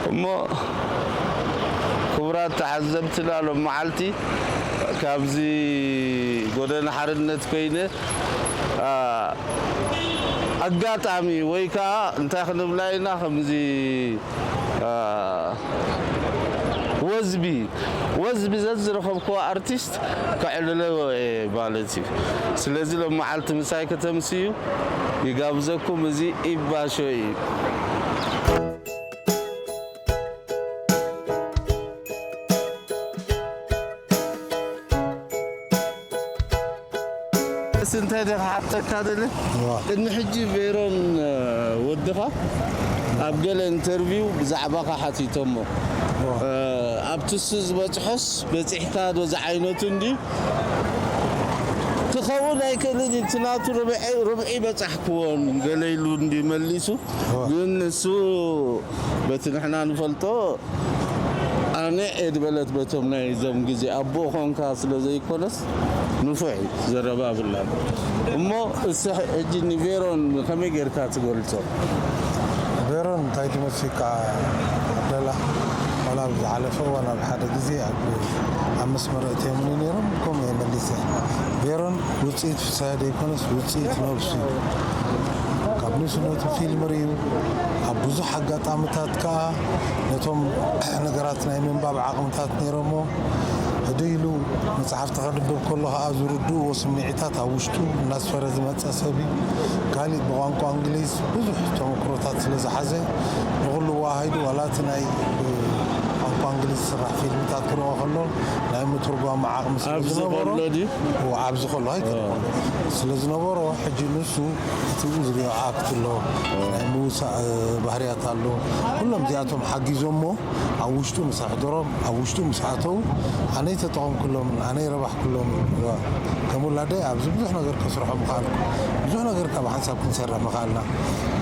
እሞ ክቡራት ተዓዘብትና፣ ሎም መዓልቲ ካብዚ ጎደና ሓርነት ኮይነ፣ ኣ፣ ኣጋጣሚ ወይ ከዓ እንታይ ክንብላ ኢና፣ ከምዚ፣ ኣ፣ ወዝቢ፣ ወዝቢ ዘዝረኸብክዎ ኣርቲስት ከዕልሎ እየ ማለት እዩ። ስለዚ ሎም መዓልቲ ምሳይ ከተምስዩ ይጋብዘኩም። እዚ ኢባ ሾው እዩ። እስ እንታይ ደኣ ክሓተካ ደለ? ዋ። ቅድሚ ሕጂ ቬሮን፣ እ፣ ወድኻ ኣብ ገለ ኢንተርቪው ብዛዕባኻ ሓቲቶሞ። ዋ። እ፣ ኣብቲ እሱ ዝበጽሖስ በጺሕካ ዶ ዝዓይነቱ እንዲ? ክኸውን ኣይክእልን እዩ። እቲ ናቱ ርብዒ፣ ርብዒ በጻሕክዎን ገለ ኢሉ እንዲ መሊሱ። ዋ። ግን እሱ በቲ ንሕና ንፈልጦ ኣነ እየ ዝበለት በቶም ናይ እዞም ግዜ ኣቦ ኾንካ ስለ ዘይኮነስ ንፉዕ እዩ ዘረባ ብላ። እሞ እስ ሕጂ ንቬሮን ከመይ ጌርካ ትገልጾ? ቬሮን እንታይ ትመስል ከኣ ደላ ዋላ ኣብ ዝሓለፈ እዋን ኣብ ሓደ ግዜ ኣብ፣ ኣብ መስመር እትዮምኒ ነይሮም፣ ከምኡ እየ መሊሰ። ቬሮን ውጽኢት ፍስሃ ዘይኮነስ ውጽኢት ነብሱ እዩ። ካብ ንእስነቱ ፊልም ርእዩ፣ ኣብ ብዙሕ ኣጋጣምታት ከኣ ነቶም ነገራት ናይ ምንባብ ዓቕምታት ነይሮሞ፣ ህድእ ኢሉ መጽሓፍቲ ከንብብ ከሎ ከኣ ዝርድእዎ ስምዒታት ኣብ ውሽጡ እናስፈረ ዝመጸ ሰብ እዩ። ካሊእ ብቋንቋ እንግሊዝ ብዙሕ ተመክሮታት ስለ ዝሓዘ፣ ንኹሉ ወሃሂዱ ዋላ እቲ ናይ፣ እ፣ ቋንቋ እንግሊዝ ዝስራሕ ፊልምታት ክረኦ ከሎ ናይ ምትርጓም ዓቕሚ ስለ ኣብዚ ዝነበሮ፣ ከሎ ድዩ? እዎ፣ ኣብዚ ከሎ ኣይክረኦ። እ። ስለ ዝነበሮ፣ ሕጂ ንሱ እቲ ዝሪኦ ኣክት ኣሎ፣ ናይ ምውሳእ፣ እ፣ ባህርያት ኣሎ። ኩሎም እዚኣቶም ሓጊዞሞ ኣብ ውሽጡ ምስ ኣሕደሮም፣ ኣብ ውሽጡ ምስ ኣተዉ፣ ኣነ ኣይተጠቐምኩሎምን፣ ኣነ ኣይረባሕኩሎምን። እዋ፣ ከም ውላደይ ኣብዚ ብዙሕ ነገር ከስርሖ ምኽኣልኩ። ብዙሕ ነገር ካብ ሓንሳብ ክንሰርሕ ምኽኣልና።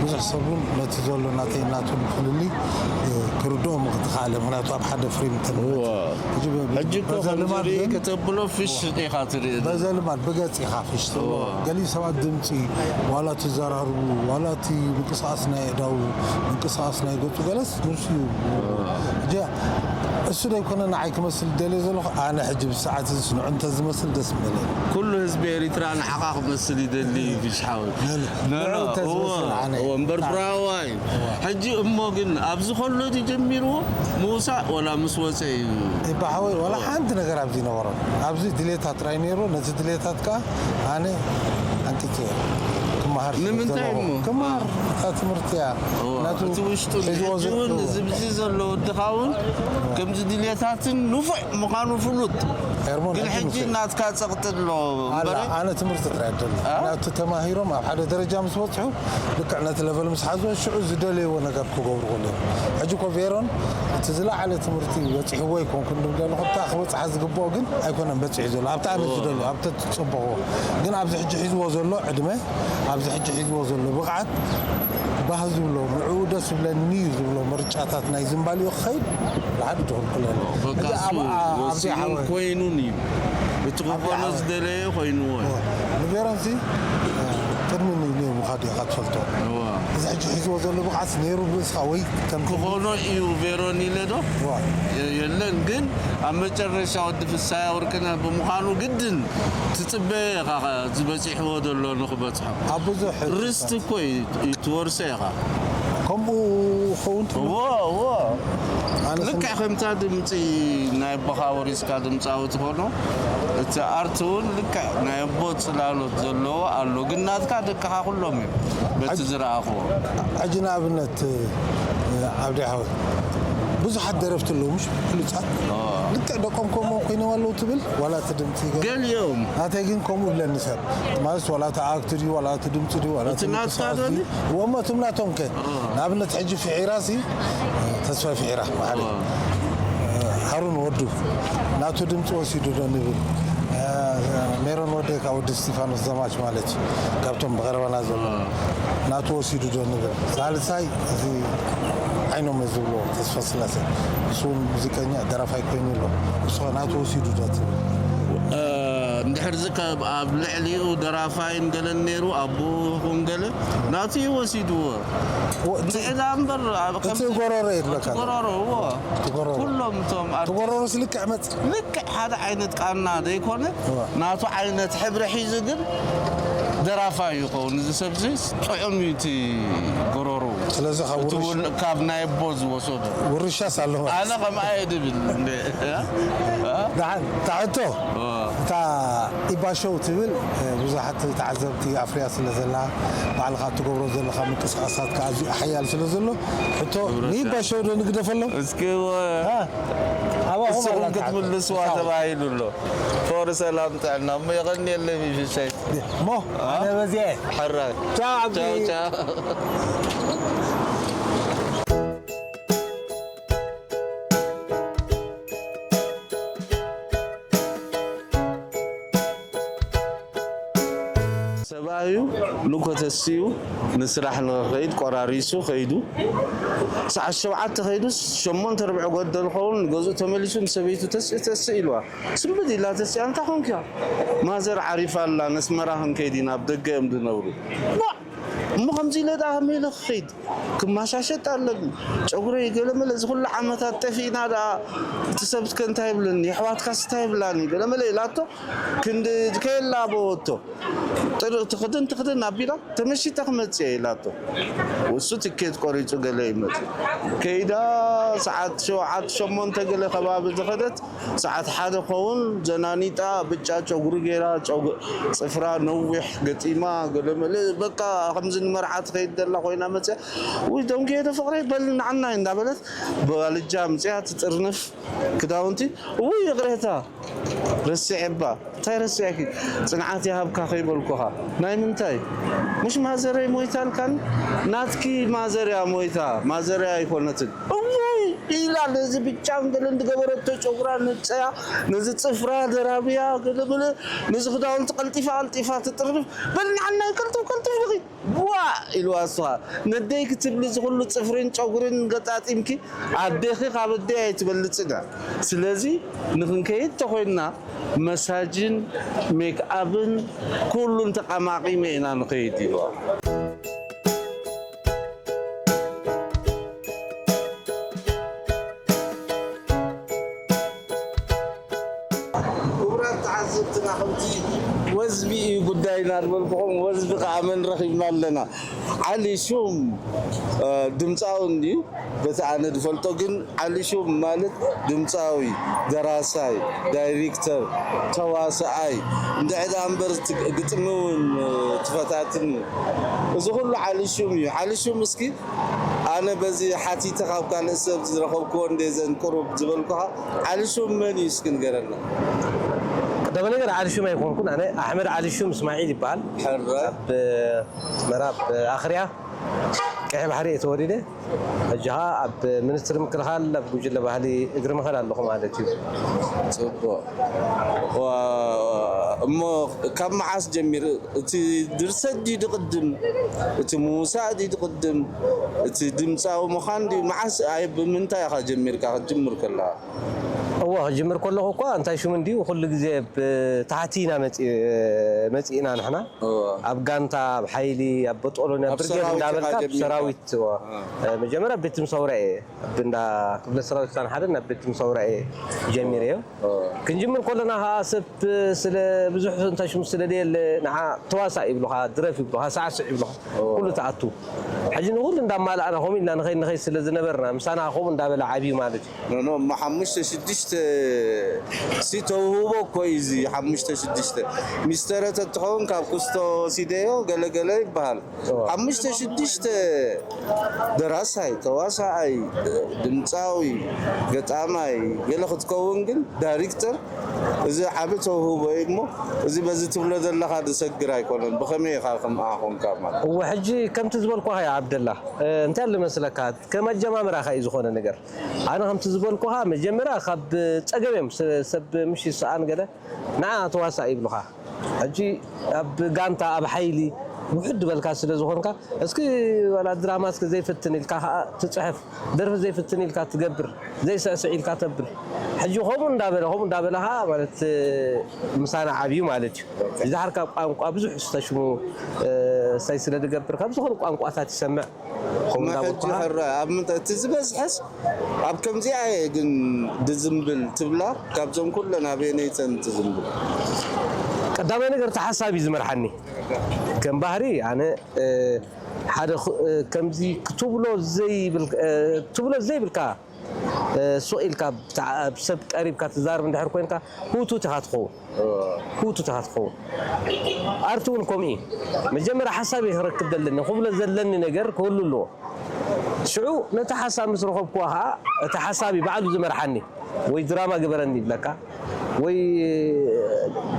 ብዙሕ ሰብ እውን ነቲ ዘሎ ናተይ ናቱን ፍልልይ፣ እ፣ ክርድኦም ምኽኣለ። ምኽንያቱ ኣብ ሓደ ፍሬም እንተ እዋ። ሕጂ በ-፣ ሕጂ እኮ በዛ ከምዚ ልማድ ርኢ ግን ከተብሎ ፍሽ ኢኻ ትርኢ። በዛ ልማድ ብገጽ ኢኻ ፍሽ ትብሎ። እዋ። ገሊኡ ሰባት ድምጺ፣ ዋላ እቲ ዘራርቡ፣ ዋላ እቲ ምንቅስቓስ ናይ ኣእዳዉ፣ ምንቅስቓስ ናይ ገጹ፣ ገለስ ንሱ እዩ። እዋ። እጃ፣ እሱ ደይኮነ ንዓይ ክመስል ደልየ ዘለኹ፣ ኣነ ሕጂ ብሰዓት እዚ ስንዑ እንተ ዝመስል ደስ ምበለኒ። ኩሉ ህዝቢ ኤሪትራ ንዓኻ ክመስል ይደሊ እዩ፣ ፍሽ ሓወይ። ኖ፣ ኖ። ኖ፣ ኖ፣ ንዑ እንተ እዎ፣ ዝመስል ኣነ። እዎ፣ እምበር ብራዋ እዩ። እዋ። ሕጂ እሞ ግን ኣብዚ ከሎ ድዩ ጀሚርዎ ምውሳእ ወላ ምስ ወፀ እዩ? እባ ሓወይ፣ ዋላ ሓንቲ ነገር ኣብዚ ነበሮ። ኣብዚ ድሌታት ጥራይ ነይሩ። ነቲ ድሌታት ከኣ ኣነ ኣንቂጸ እየ። ክመሃር ስለ ንምንታይ ዘለኹ። እሞ? ክመሃር፣ እታ ትምህርቲ እያ። እዋ፣ ናቱ እቲ ውሽጡ ሒዝዎ ሕጂ እውን ዘሎ እዚ ብዚ ዘሎ ወድኻ እውን ከምዚ ድሌታትን ንፉዕ ምዃኑ ፍሉጥ። ኤርሞን፣ ግን ሕጂ ሕጂ ንፉዕ። ናትካ ጸቕጢ ኣሎ ኣላ፣ እምበር። ኣነ ትምህርቲ ጥራይ እደሊ። ኣ? ናቱ ተማሂሮም ኣብ ሓደ ደረጃ ምስ በጽሑ ልክዕ ነቲ ለቨል ምስ ሓዝዎ ሽዑ ዝደለይዎ ነገር ክገብሩ ከለዉ። ሕጂ እኮ ቬሮን እቲ ዝለዓለ ትምህርቲ በጺሕዎ ኣይኮንኩን ዝብል ዘለኹ፣ እታ ክበጽሓ ዝግብኦ ግን ኣይኮነን በጺሑ ዘሎ። ኣብታ ኣነ እዎ። ዝደልዮ፣ ኣብቲ ዝጽበቕዎ። ግን ኣብዚ ሕጂ ሒዝዎ ዘሎ ዕድመ፣ ኣብዚ ሕጂ ሒዝዎ ዘሎ ብቕዓት፣ ባህ ዝብሎ፣ ንዕኡ ደስ ዝብለኒ እዩ ዝብሎ ምርጫታት ናይ ዝምባሊኡ ክኸይድ፣ ንሓደ ትኽልክሎ ኣሎ። በቃ ሕጂ እሱ ኣብ-፣ ኣ-፣ ኣብዚ ወሲኑን ሓወይ ኮይኑን እዩ። እቲ ኣብዚ ክኾኖ ሓወይ። ዝደለየ ኮይንዎ እዩ። እዎ። ንቬሮንሲ፣ እ፣ ቅድሚ ኒ-፣ ኒ-፣ ምኻድ ኢኻ ትፈልጦ። እዎ። እዚ ሕጂ ሒዝዎ ዘሎ ብቕዓት ነይሩ ብርእስኻ ወይ ከም ክኾኖ እዩ ቬሮን ኢለ ዶ? እዎ። የ-፣ የለን፣ ግን ኣብ መጨረሻ ወዲ ፍሳያ ወርቅነህ ብምዃኑ ግድን ትጽበ ኢኻ፣ ከ-፣ ዝበጺሕዎ ዘሎ ንኽበጽሖ። ኣብ ብዙሕ ርስቲ እኮ እዩ፣ እዩ ትወርሶ ኢኻ። ከምኡ ክኸውን ትብል? እዎ፣ እዎ። ኣነ ስም- ልክዕ ከምታ ድምፂ ናይ ኣቦኻ ወሪስካ ድምፃዊ ትኾኖ፣ እቲ ኣርት እውን ልክዕ ናይ ኣቦ ጽላሎት ዘለዎ ኣሎ። ግን ናትካ ደቅኻ ኩሎም እዮም፣ በቲ ሕጂ ዝረኣኽዎ። ሕጂ ንኣብነት፣ እ፣ ኣብዲ ሓወይ፣ ብዙሓት ደረፍቲ ኣለዉ፣ ምሽ ብሉጻት። ልክዕ ደቆም ከምኦም ኮይኖም ኣለዉ ትብል፣ ዋላ እቲ ድምጺ ገ-፣ ገሊኦም። ናተይ ግን ከምኡ ይብለኒ ሰብ። ማለት ዋላ እቲ ኣክት ድዩ፣ ዋላ እቲ ድምጺ ድዩ፣ ዋላ እቲ እቲ ናትካ ምንቅስቓስ ዶ ድዩ። ድዩ? እሞ እቶም ናቶም ከ? ንኣብነት ሕጂ ፍሒራ ሲ፣ ተስፋ ፍሒራ፣ ማዕረ። ሃሩን ወዱ፣ ናቱ ድምጺ ወሲዱ ዶ ንብል? ሜሮን ወደይ ካብ ወዲ እስጢፋኖስ ዘማች ማለት እዩ። ካብቶም ብቐረባና ዘሎ። ናቱ ወሲዱ ዶ ንብል? ሳልሳይ፣ እዚ ዓይኖም ዝብሎ ተስፋ ስላሴ፣ ንሱ እውን ሙዚቀኛ፣ ደራፋይ ኮይኑ ኣሎ። ንሱ ኸ ናቱ ወሲዱ ዶ ትብል? እ፣ እንድሕር እዚ ካብ ኣብ ልዕሊኡ ደራፋይን ገለን ነይሩ፣ ኣቦኡ ይኹን ገለ፣ ናቱ እዩ ወሲድዎ። ወ-፣ እቲ፣ ብዕዳ እምበር፣ ኣብ እቲ ከምዚ ጎሮሮ የድለካ። እቲ ጎሮሮ፣ እዎ። እቲ ጎሮሮ። ኩሎም እቶም ኣር-፣ እቲ ጎሮሮስ ልክዕ መጽ-፣ ልክዕ ሓደ ዓይነት ቃና ዘይኮነ፣ እዎ። ናቱ ዓይነት ሕብሪ ሒዙ ግን ደራፋይ ይኸውን። እዚ ሰብዚ ጥዑም እዩ እቲ ጎሮሮ። ስለዚ ካብ እቲ ውርሽ-፣ ውል-፣ ካብ ናይ ኣቦ ዝወሰዶ። ውርሻስ ኣሎ ማለት ኣነ እዩ። ከምኣ እየ ድብል እንደ፣ እ? እ? ደሓን፣ እታ ሕቶ፣ እ። እታ ኢባ ሾው ትብል፣ እ፣ ብዙሓት ተዓዘብቲ ኣፍርያ ስለ ዘላ፣ ባዕልኻ እትገብሮ ዘለኻ ምንቅስቓሳትካ ኣዝዩ ሓያል ስለ ዘሎ፣ ሕቶ ንኢባ ሾው ዶ ንግደፈሎም? እስኪ፣ እ፣ እ? ኣባኹም እሱኹም ኣላ እታ ሕቶ። ክትምልስዋ እታ ተባሂሉ ኣሎ። ፎር ሰላም ጥዕና እሞ የቐንየለይ ብሽሻይ። እሞ፣ አ? ኣነ በዚየ። ሕራይ። ቻው፣ ዓብዲ። ቻው፣ ቻው። ሰብኣዩ ንኮ ተሲኡ ንስራሕ ንኽኸይድ ቆራሪሱ ኸይዱ። ሰዓት ሸውዓተ ኸይዱስ ሸሞንተ ርብዒ ጎደል ኸውን ንገዝኡ ተመሊሱ ንሰበይቱ ተስእ ተስእ ኢልዋ። ስንብድ ኢላ ተሲኣ፣ "እንታይ ኾንክያ?" "ማዘር ዓሪፋ ኣላ፣ ነስመራ ክንከይድ ኢና፣ ኣብ ደገ እዮም ዝነብሩ።" "ቧዕ! እሞ ከምዚ ኢለ ደኣ ከመይ ኢለ ክኸይድ? ክመሻሸጥ ኣለኒ፣ ጨጉረይ ገለመለ፣ እዚ ኩሉ ዓመታት ጠፊእና ደኣ እቲ ሰብስ ከ እንታይ ይብለኒ? የሕዋትካስ እንታይ ይብላኒ?" ገለመለ ኢላቶ፣ ክንዲ ከየላበወቶ፣ ጥር-፣ ትኽድን ትኽድን ኣቢላ፣ "ተመሺጠ ክመጽእ እየ" ኢላቶ። እሱ ትኬት ቆሪጹ ገለ ይመጽእ። ከይዳ ሰዓት ሸውዓተ ሸሞንተ ገለ ከባቢ ዝኸደት፣ ሰዓት ሓደ ኸውን ዘናኒጣ ብጫ ጨጉሪ ገይራ፣ ጨጉ-፣ ጽፍራ ነዊሕ ገጢማ፣ ገለመለ፣ በቃ ከምዚ ንመርዓ ትኸይድ ዘላ ኮይና መጽያ። "ውይ ደንጉየ ዶ ፍቕረይ፣ በል ንዓናይ" እንዳበለት ብዋልጃ ኣምጽያ ትጥርንፍ ክዳውንቲ። "ውይ ይቕሬታ፣ ረሲዐ እባ።" "እንታይ ረሲዐኪ?" "ጽንዓት ይሃብካ ከይበልኩኻ።" "ናይ ምንታይ?" "ምሽ ማዘረይ ሞይታ ኣልካኒ?" "ናትኪ ማዘር እያ ሞይታ፣ ማዘረይ ኣይኮነትን።" "እውይ!" ኢላ ነዚ ብጫን ገለን ዝገበረቶ ጨጉራ ንጸያ፣ ነዚ ጽፍራ ደራብያ፣ ገለ በለ፣ ነዚ ክዳውንቲ ቀልጢፋ ቀልጢፋ ትጥርንፍ። "በል ንዓናይ ቀልጥፍ ቀልጥፍ ኢልኺ!" "ዋ!" ኢልዋ እሱ ኸኣ። "ነደይ ክትብሊ እዚ ኩሉ ጽፍርን ጨጉርን ገጣጢምኪ፣ ኣዴኺ ካብ ኣደይ ኣይትበልጽን እያ። ስለዚ ንኽንከይድ ተኾይንና መሳጅን ሜክኣፕን ኩሉን ተቐማቒመ ኢና ንኸይድ" ኢልዋ። ክቡራት ተዓዘብትና፣ ከምቲ ወዝቢ እዩ ጉዳይና ዝበልኩኹም፣ ወዝቢ ከኣ መን ረኺብና ኣለና? ዓሊ ሹም፣ እ፣ ድምፃዊ እንድዩ፣ በቲ ኣነ ዝፈልጦ። ግን ዓሊ ሹም ማለት ድምፃዊ፣ ደራሳይ፣ ዳይሬክተር፣ ተዋስኣይ፣ እንድዒ ደኣ እምበር እቲ ግጥሚ እውን፣ እ፣ ትፈታትን እዩ። እዚ ኩሉ ዓሊ ሹም እዩ። ዓሊ ሹም እስኪ ኣነ በዚ ሓቲተ ካብ ካልእ ሰብ ዝረኸብክዎ እንደ ዘን ቁሩብ ዝበልኩኻ፣ ዓሊ ሹም መን እዩ እስኪ ንገረና? ቀዳማይ ነገር ዓሊ ሹም ኣይኮንኩን፣ ኣነ ኣሕመድ ዓሊ ሹም እስማዒል ይበሃል። ሕረ። ኣብ ኣስመራ፣ ኣብ ኣኽርያ ቀይሕ ባሕሪ እየ ተወሊደ። ሕጂ ኸኣ ኣብ ሚኒስትሪ ምክልኻል ኣብ ጉጅለ ባህሊ እግሪ ምኸድ ኣለኹ ማለት እዩ። ጽቡቕ። ዋ-፣ እሞ ካብ መዓስ ጀሚሩ እቲ ድርሰት ድዩ ዝቕድም? እቲ ምውሳእ ድዩ ዝቕድም? እቲ ድምጻዊ ምዃን ድዩ? መዓስ፣ ኣይ፣ ብምንታይ ኢኻ ጀሚርካ ክትጅምር ከለኻ? እወ፣ ክጅምር ከለኹ እኳ እንታይ ሽሙ እንድዩ፣ ኩሉ ግዜ ብታሕቲ ኢና መጺ-፣ መጺእና ንሕና። እወ። ኣብ ጋንታ፣ ኣብ ሓይሊ፣ ኣብ በጦሎኒ፣ ኣብ ኣብ ብርጌድ ሰራዊት እንዳበልካ ኢኻ ኣብ ጀሚርካ? ሰራዊት፣ እወ። እ። እ፣ መጀመርያ ቤት ትም ሰውራ እየ፣ ኣብ እንዳ ክፍለ ሰራዊት ክሳን ሓደ ናብ ቤት ትም ሰውራ እየ ጀሚረዮ። እወ። ክንጅምር ከለና ኸዓ ሰብ ስለ ብዙሕ እንታይ ሽሙ ስለ ደየለ፣ ንዓ ተዋሳእ ይብሉኻ፣ ድረፍ ይብሉኻ፣ ሳዕስዕ ይብሉኻ። እወ። ኩሉ ትኣቱ። ሕጂ ንኹሉ እንዳማላእና ከምኡ ኢልና ንኸይድ ንኸይድ ስለ ዝነበርና፣ ምሳና ከምኡ እንዳበለ ዓብዩ ማለት እዩ። ኖ፣ ኖ፣ እሞ ሓሙሽተ ሽዱሽተ ሲ ተውህቦ እኮ እዩ እዚ ሓሙሽተ ሽዱሽተ። ሚስተረ ተትኸውን ካብ ክስቶ ሲደዮ ገለገለ ይበሃል። ሓሙሽተ ሽዱሽተ ደራሳይ፣ ተዋሳኣይ፣ ድምፃዊ፣ ገጣማይ ገለ ክትከውን ግን ዳይሬክተር፣ እዚ ዓቢ ተውህቦ እዩ እሞ፣ እዚ በዚ ትብሎ ዘለኻ ዝሰግር ኣይኮነን። ብኸመይ ኢኻ ከምኣ ኾንካ ማለት? እወ፣ ሕጂ ከምቲ ዝበልኩኻ እዩ ዓብደላ። እ፣ እንታይ ኣሎ መስለካ፣ ከም ኣጀማምራኻ እዩ ዝኾነ ነገር። ኣነ ከምቲ ዝበልኩኻ መጀመርያ ካብ ጸገም እዮም፣ ስ-፣ ሰብ ምሽ ይሰኣን ገለ ንዓ ተዋሳእ ይብሉኻ። ሕጂ ኣብ ጋንታ፣ ኣብ ሓይሊ ውሕድ በልካ ስለ ዝኾንካ፣ እስኪ ዋላ ድራማ እስኪ ዘይፍትን ኢልካ ኸኣ ትጽሕፍ፣ ደርፊ ዘይፍትን ኢልካ ትገብር፣ ዘይስዕስዕ ኢልካ ተብል። ሕጂ ከምኡ እንዳበለ፣ ከምኡ እንዳበለ ኸኣ ማለት ምሳና ዓብዩ ማለት እዩ። ዝሓርካ ቋንቋ ብዙሕ ዝተሽሙ፣ እ፣ ሳይ ስለ ዝገብር ካብ ዝኾነ ቋንቋታት ይሰምዕ። ከምኡ መ-፣ ሕጂ እንዳበልኩኻ ሕረ ኣብ ምንታይ እቲ ዝበዝሐስ ኣብ ከምዚኣ እየ ግን ድዝምብል ትብላ፣ ካብዞም ኩለን ኣበየነይተን ትዝምብል? ቀዳማይ ነገር እቲ ሓሳብ እዩ ዝመርሓኒ። ከም ባህሪ ኣነ፣ እ፣ ሓደ ኽ-፣ እ፣ ከምዚ ክትብሎ ዘይብል-፣ እ፣ ክትብሎ ዘይብልካ፣ እ፣ ሱቕ ኢልካ ብታ-፣ ኣብ ሰብ ቀሪብካ ትዛረብ እንድሕር ኮይንካ ህውቱት ኢኻ ትኸውን። ህውቱት ኢኻ ትኸውን። ኣርቲ እውን ከምኡ እዩ። መጀመርያ ሓሳብ እየ ክረክብ ዘለኒ፣ ክብሎ ዘለኒ ነገር ክህሉ ኣለዎ። ሽዑ ነቲ ሓሳብ ምስ ረኸብኩዋ ኸዓ እቲ ሓሳብ እዩ ባዕሉ ዝመርሓኒ። ወይ ድራማ ግበረኒ ይብለካ፣ ወይ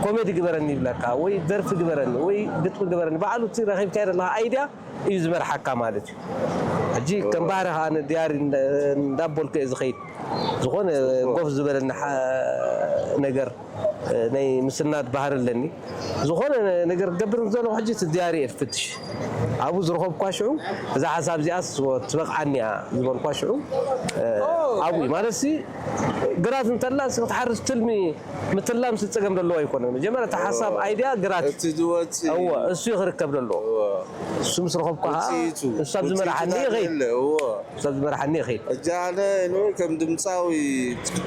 ኮሜዲ ግበረኒ ይብለካ፣ ወይ ደርፊ ግበረኒ፣ ወይ ግጥሚ ግበረኒ። ባዕሉ እቲ ረኺብካዮ ዘለኻ ኣይድያ እዩ ዝመርሓካ ማለት እዩ። ሕጂ ከም ባህሪ ኸዓ ኣነ ድያሪ እንዳ-፣ እንዳበልኩ እየ ዝኸይድ። ዝኾነ ጎፍ ዝበለኒ ሓ-፣ ነገር፣ ናይ ምስናድ ባህሪ ኣለኒ። ዝኾነ ነገር ክገብር እንተለኹ ሕጂ እቲ ድያሪ እየ ዝፍትሽ። ኣብኡ ዝረኸብኳ ሽዑ እዛ ሓሳብ እዚኣስ ትበቕዓኒ እያ ዝበልኳ ሽዑ፣ እ፣ ኣብኡ እዩ። ማለት ሲ ግራት እንተላ ሲ ክትሓርስ ትልሚ ምትላም ሲ ጸገም ዘለዎ ኣይኮነን። መጀመርያ እቲ ሓሳብ ኣይድያ ግራት እቲ ዝወጽእ እወ፣ እሱ እዩ ክርከብ ዘለዎ። እወ። እሱ ምስ ረኸብኩ ኸዓ ውጽኢቱ፣ ንሱ ኣብ ውጽኢቱ ዝመርሓኒ ይኸይድ። እናተለ፣ እወ። ንሱ ኣብ ዝመርሓኒ ይኸይድ። ሕጂ ኣነ፣ anyway፣ ከም ድምጻዊ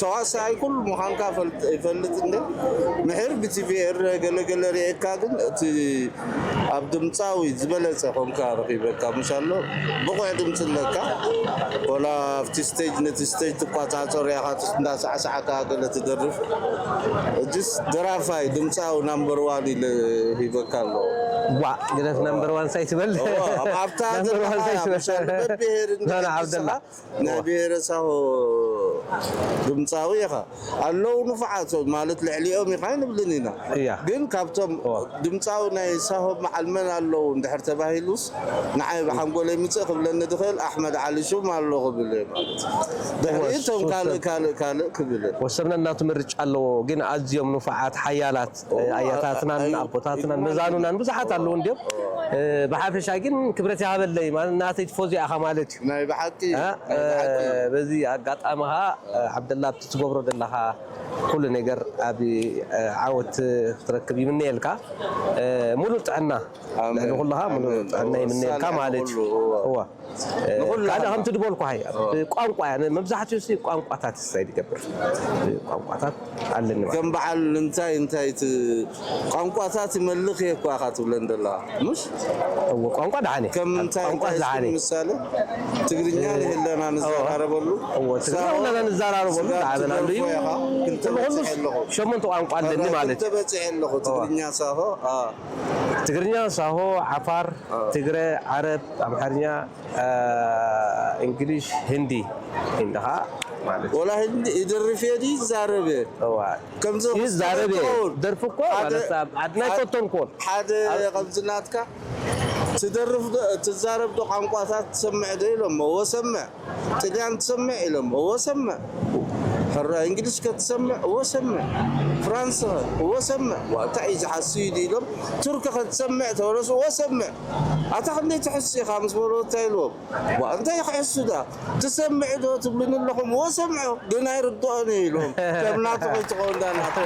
ተዋሳኣይ ኩሉ ምዃንካ ፈልጥ-፣ ይፈልጥ እንደ ምሕር ብቲቪ ኤረ ገለ ገለ ርእየካ፣ ግን እቲ ኣብ ድምጻዊ ዝበለጸ ኮንካ ረኺበካ፣ ምሻሎ ብቑዕ ድምጺ ኣለካ። ወላ ኣብቲ ስቴጅ፣ ነቲ ስቴጅ ትቆጻጸሮ ኢኻ፣ እንዳሳዕሳዕካ ገለ ትደርፍ። እጅስ ደራፋይ ድምጻዊ ናምበር ዋን ኢለ ሂበካ ኣሎ። ዋ፣ ግደፍ፣ ናምበር ዋን ሳይ ትበል። እዋ፣ ኣብ፣ ኣብታ ናምበር ዋን ዘለኻ ሳይ እያ፣ ትበል። ምሻል በብሄር ናና ዓብደላ። ንስኻ ናይ እዋ። ብሄረ ሳሆ ድምጻዊ ኢኻ። ኣለዉ ንፉዓት ማለት ልዕሊኦም ኢኻ ኣይንብልን ኢና። እያ። ግን ካብቶም እዋ። ድምጻዊ ናይ ሳሆ በዓል መን ኣለዉ እንድሕር ተባሂሉስ ንዓይ ብሓንጎለይ ምጽእ ክብለኒ ዝኽእል ኣሕመድ ዓሊ ሹም ኣሎ ክብል እየ ማለት እዩ። ድሕሪ እዋ፣ እቶም ካልእ፣ ሶስተ ካልእ፣ ካልእ ክብል እየ። ወሰብና እናቱ ምርጫ ኣለዎ፣ ግን ኣዝዮም ንፉዓት፣ ሓያላት፣ ኦ፣ ኣያታትናን፣ ኣይ፣ ኣቦታትናን፣ ኣይ፣ መዛኑናን ብዙሓት ኣለዉ እንድዮም። ኦ። እ፣ ብሓፈሻ ግን ክብረት ይሃበለይ ማለት ናተይ ቲፎ እዚኣ ኢኻ ማለት እዩ። ናይ ብሓቂ፣ እ፣ ናይ ብሓቂ። እ፣ በዚ ኣጋጣሚ ኸዓ፣ እ፣ ዓብደላ ኣብቲ ትገብሮ ዘለኻ ኩሉ ነገር ኣብ፣ እ፣ ዓወት ክትረክብ ይምነየልካ። እ፣ ሙሉእ ጥዕና ኣሜን። ልዕሊ ኩሉ ኸዓ ሙሉእ ኣሜን። ጥዕና ይምነየልካ ወሳኒ ማለት እዩ። ኩሉ፣ እዋ። እዋ። እ፣ ንኹላህና። ካልእ ከምቲ ዝበልኩ ሃይ፣ እዋ። ቋንቋ እያ፣ መብዛሕትኡ ሲ ቋንቋታት ሳይ ዝገብር። ቋንቋታት ኣለኒ ማለት። ከም በዓል እንታይ እንታይ ት-፣ ቋንቋታት ይመልኽ እየ እኳ ኢኻ ትብለን ዘለኻ፣ ምሽ? እዎ፣ ቋንቋ ደሓን እየ። ከም እንታይ ቋንቋ እንታይ ደሓን እስኪ እየ። ምሳሌ? ትግርኛ እ፣ ንህለና እዎ። ንዘራረበሉ። እዎ፣ ትግርኛ ሳሆ ኩላና ንዘራረበሉ፣ ስጋ ንዓበላሉ እዩ። ትደርፎ ኢኻ፣ ክልተ ኩሉ፣ ኩሉ በጺሐ ኣለኹ። ሸሞንተ ቋንቋ ኣለኒ ኣራ፣ ማለት ክልተ እዩ። በጺሐ ኣለኹ፣ እዎ። ትግርኛ ሳሆ፣ ኣ። ትግርኛ ሳሆ፣ ዓፋር፣ ኣ። ትግረ፣ ዓረብ፣ ኣምሓርኛ፣ እ፣ እንግሊሽ፣ ህንዲ፣ ህንዲ ኸዓ ማለት እዩ። ወላ ህንዲ ይደርፍ እየ ድዩ ይዛረብ እየ? እዋ። ከምዚ ይዛረብ እየ። ክስተበቅዑ ደርፊ እኮ ሓደ ማለት ኣብ ዓድና ሓደ ኣይፈቶን እኮ። ሓደ ኣብ ከምዚ ናትካ ትደርፍ ዶ፣ ትዛረብ ዶ ቋንቋታት ትሰምዕ ዶ ኢሎሞ። እወ ሰምዕ። ጥልያን ትሰምዕ ኢሎሞ። እወ ሰምዕ። ሕራይ እንግሊዝ ከ ትሰምዕ? እወ ሰምዕ። ፍራንስ ኸ? እወ ሰምዕ። ዋ፣ እንታይ እዩ ዝሓስዩ ኢሎም። ቱርክ ከ ትሰምዕ ተበለሱ? እወ ሰምዕ። ኣታ ክንደይ ትሕሱ ኢኻ ምስ በልዎ እንታይ ኢልዎም? ዋ፣ እንታይ ክሕሱ ዳ? ትሰምዕ ዶ ትብሉኒ ኣለኹም? እወ ሰምዖ፣ ግን ኣይርድኦን እየ ኢልዎም። ከም ናቱ ከይትኸውን ዳ ናቱ።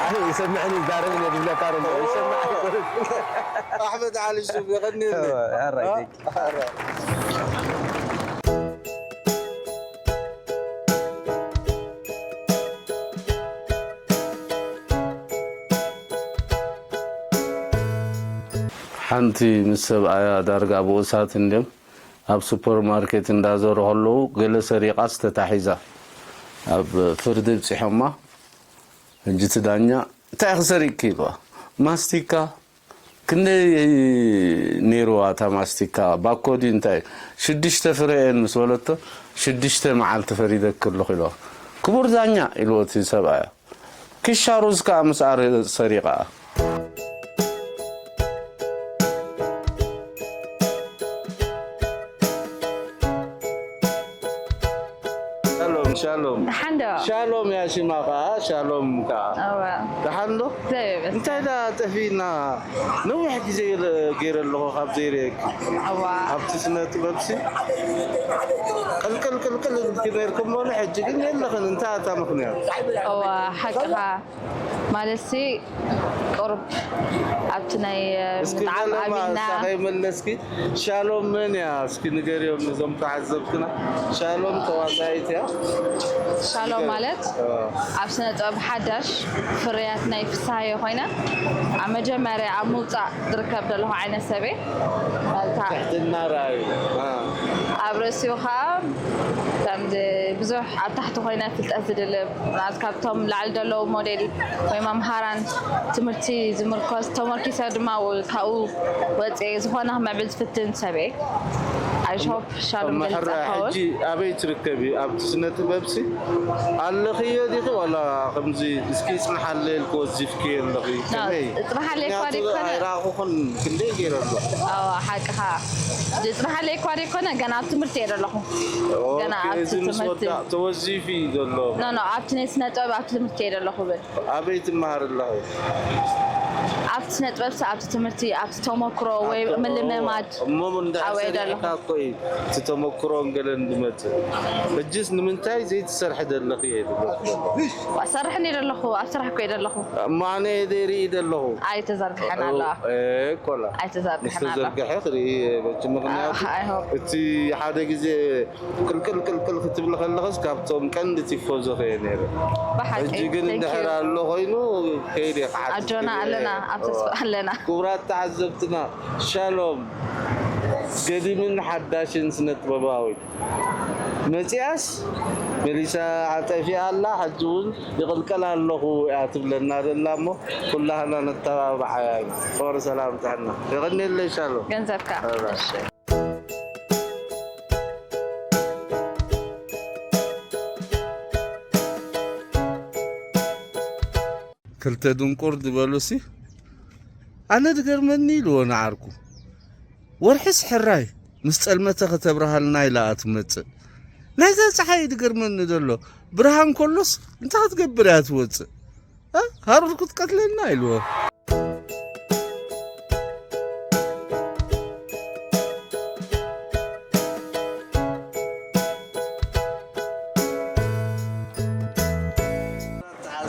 ኣይ፣ ይሰምዕን ይዛረብን እየ ዝብለካ ዘሎ። ይሰምዕ ኣይኮነን። ኣሕመድ ዓሊ ሹም የቐንየለይ። እወ፣ ኣራይ፣ ኣ? ቴንክ ዩ። ኣራይ። ሓንቲ ምስ ሰብኣያ ዳርጋ ብኡሳት እንድዮም ኣብ ሱፐርማርኬት እንዳዞሩ ከለዉ ገለ ሰሪቓስ ተታሒዛ። ኣብ ፍርዲ ብፂሖማ። ሕጂ እቲ ዳኛ እንታይ ኢኺ ሰሪቕኪ ኢልዋ። ማስቲካ ክንደይ ነይርዋ እታ ማስቲካ ባኮ ድዩ እንታይ ሽዱሽተ ፍረ እየን ምስ በለቶ ሽዱሽተ መዓልቲ ፈሪደኪ ኣለኹ ኢልዋ። ክቡር ዳኛ ኢልዎ እቲ ሰብኣያ። ኪሻ ሩዝ ከኣ ምስ ኣረ ሰሪቓ። ሻሎም ሻሎም። ደሓን ዶ? ሻሎም እያ ሽማ ከኣ ሻሎም ከኣ። እወ። ደሓን ዶ? እንታይ ዳ ጠፊእና? ነዊሕ ግዜ ገይረ ኣለኹ ካብ ዘይርእየኪ። ኣብቲ ስነ ጥበብሲ ቅልቅል ቅልቅል ኢልኪ ነይርኩም እሞ ሕጂ ግን የለኽን። እንታይ እታ ምኽንያት? እወ ሓቅኻ። ማለትሲ ቁሩብ ኣብቲ ናይ እስኪ ምጥዓም በለማ ኣብልና እሳ ከይመለስኪ ሻሎም መን እያ እስኪ ንገርዮም ነዞም ተዓዘብትና። ሻሎም ተዋሳኢት እያ። ሻሎም ማለት ኣብ ስነ ጥበብ ሓዳሽ ፍርያት ናይ ፍስሃየ ኮይነ ኣብ መጀመርያ ኣብ ምውፃእ ዝርከብ ዘለኹ ዓይነት ሰብ እየ። ማለት ትሕትና ረኣዩ። ኣብ ርእሲኡ ከዓ ከም ብዙሕ ኣብ ታሕቲ ኮይነ ፍልጠት ዝድልብ ማለት ካብቶም ላዕሊ ዘለዉ ሞዴል ወይ መምሃራን ትምህርቲ ዝምርኮስ ተመርኪሰ ድማ ካብኡ ወፅኤ ዝኾነ ክምዕብል ዝፍትን ሰብ እየ። I hope ሻሎም ገሊፀ ሕጂ ኣበይ ትርከቢ ኣብቲ ስነ ጥበብሲ ኣለኽዮ ዲኺ ዋላ ከምዚ እስኪ ይፅንሓለይ ኢልኪ ወዚፍክዮ ኣለኺ ከመይ ይፅንሓለይ እኳ ደይኮነ ኣይረኣኹኽን ክንደይ ገይረ ኣሎ ሓቅኻ ይፅንሓለይ እኳ ደይኮነ ገና ኣብ ትምህርቲ እየ ዘለኹ ገና ኣብቲ ትምህርቲ ተወዚፊ ዘሎ ኣብቲ ናይ ስነ ጥበብ ኣብቲ ትምህርቲ እየ ዘለኹ ብል ኣበይ ትመሃር ኣለኺ ኣብቲ ስነ ጥበብ ኣብቲ ትምህርቲ ኣብቲ ተመክሮ ወይ ምልምማድ እሞ እንዳሰሪዕካ እኮ እዩ እቲ ተመክሮን ገለን ዝመፅእ ሕጅስ ንምንታይ ዘይትሰርሒ ዘለኺ እየ ዝብለኪ ዘለኹ ሰርሕ እየ ዘለኹ ኣብ ስራሕ እኮ እየ ዘለኹ እሞ ኣነ እየ ዘይርኢ ዘለኹ ኣይተዘርግሐን ኣለዋ ኮላ ኣይተዘርግሐን ኣለዋ ዝተዘርግሐ ክርኢ በቲ ምክንያቱ እቲ ሓደ ግዜ ቅልቅል ቅልቅል ክትብል ከለኽስ ካብቶም ቀንዲ ቲፎዞ ከየ ነይረ ሕጂ ግን እንድሕር ኣሎ ኮይኑ ከይድ እየ ክሓትት ኣጆና ኣለና ኣብ ተስፋ ኣለና ክቡራት ተዓዘብትና ሻሎም ገዲምን ሓዳሽን ስነ ጥበባዊ መፂኣስ መሊሳ ጠፊኣ ኣላ ሕጂ እውን ይቕልቀል ኣለኹ እያ ትብለና ዘላ እሞ ኩላህና ነተባብዓ ፍቕሪ ሰላም ጥዕና የቐንየለይ ሻሎም ገንዘብካ ክልተ ድንቁር ዝበሉሲ ኣነ ድገርመኒ ኢልዎ ንዓርኩ ወርሒስ ሕራይ ምስ ጸልመተ ከተብርሃልና ኢላ እያ ትመጽእ ናይዛ ጸሓይ ድገርመኒ ዘሎ ብርሃን ከሎስ እንታይ ክትገብር እያ ትወጽእ ሃሩር ክትቀትለና ኢልዎ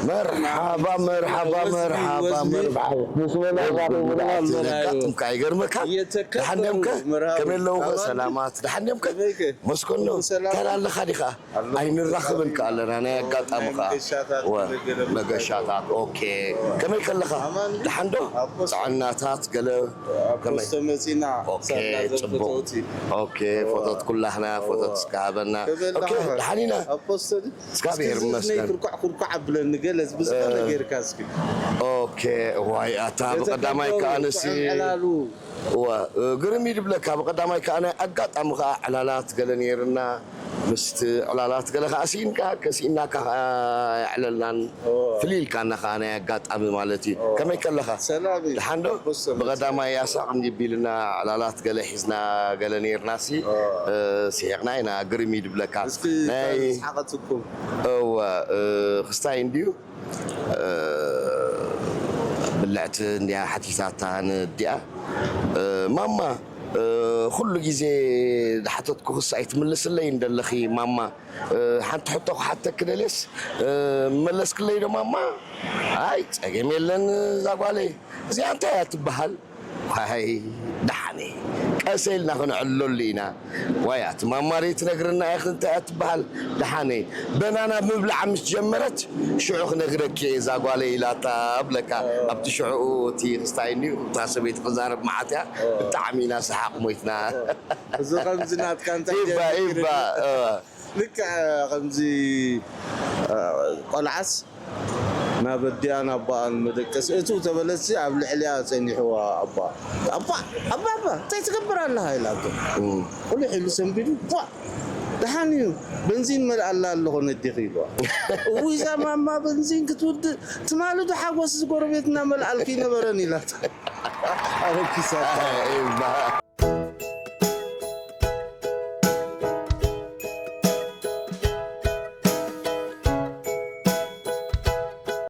መርሓባ መርሓባ መርሓባ መርሓባ ምስ መን ኣዋርድ ምርኣል መርኣዩ ዘጋጥምካ ይገርመካ ደሓን ድዮም ከ መርሃዊ ከመይ ኣለዉ ከ ሰላማት ደሓን ድዮም ከ መስኮኖ እንታይ ኣለኻ ዲኻ ኣይንራኸብን ከ ኣለና ናይ ኣጋጣሚ ከኣ መገሻታት ኦኬ ከመይ ከለኻ ደሓን ዶ ጥዕናታት ገለ ከመይ መጺና ጽቡቅ ኦኬ ፎቶት ኩላህና ፎቶት እስከ ሃበና ደሓን ኢና እግዚኣብሔር ይመስገን ኩርኳዕ ኩርኳዕ ኣብለኒ ገለ ብዝኾነ ጌርካ እስኪ ኦኬ ዋይ ኣታ ብቀዳማይ ከኣ ንሲ ግርም እዩ ድብለካ ብቀዳማይ ከኣ ናይ ኣጋጣሚ ከኣ ዕላላት ገለ ነይርና ምስቲ ዕላላት ገለ ከኣ ስኢንካ ከስኢናካ ከኣ የዕለልናን ፍልይ ኢልካና ከኣ ናይ ኣጋጣሚ ማለት እዩ ከመይ ከለኻ ደሓን ዶ ብቐዳማይ ያሳቕ እንዲ ቢልና ዕላላት ገለ ሒዝና ገለ ነይርና ሲ ስሒቕና ኢና ግርም እዩ ድብለካ ናይ እወ ክስታይ እንድዩ ብልዕቲ እንድያ ሓቲታታ ንዲኣ ማማ ኩሉ ግዜ ዝሓተትኩኽስ ኣይትምልስለይን ደለኺ ማማ ሓንቲ ሕቶ ክሓተኪ ደልየስ መለስክለይ ዶ ማማ ኣይ ፀገም የለን እዛ ጓለይ እዚኣ እንታይ እያ ትበሃል ዋይ ደሓነ ቀሰ ኢልና ክንዕለሉ ኢና ዋይ ኣቲ ማማሪ ትነግርና ኢኺ እንታይ እያ ትበሃል ደሓነ በናና ምብላዓ ምስ ጀመረት ሽዑ ክነግረኪ እየ እዛ ጓለይ ኢላታ ብለካ ኣብቲ ሽዑ እቲ ክስታይ እንድዩ እታ ሰበይቲ ክዛረብ መዓት እያ ብጣዕሚ ኢና ሰሓቕ ሞይትና እዚ ከምዚ ናትካ እንታይ ኢባ ኢባ ልክዕ ከምዚ ቆልዓስ ናብ ኣዲኣን ኣቦኣን መደቀሲ እትው ተበለሲ ኣብ ልዕሊኣ ጸኒሕዋ ኣቦኣ ኣባ ኣባ ኣባ እንታይ ትገብር ኣለኻ ኢላቶ። ቁልሕ ኢሉ ሰንቢዱ ቧ ደሓን እዩ በንዚን መልኣላ ኣለኹ ነዲኺ ኢልዋ። እውይ እዛ ማማ በንዚን ክትውድእ ትማሊ ዶ ሓጎስ ዝጎረቤትና መልኣልኪ ነበረን ኢላቶ። ኣበኪሳታ።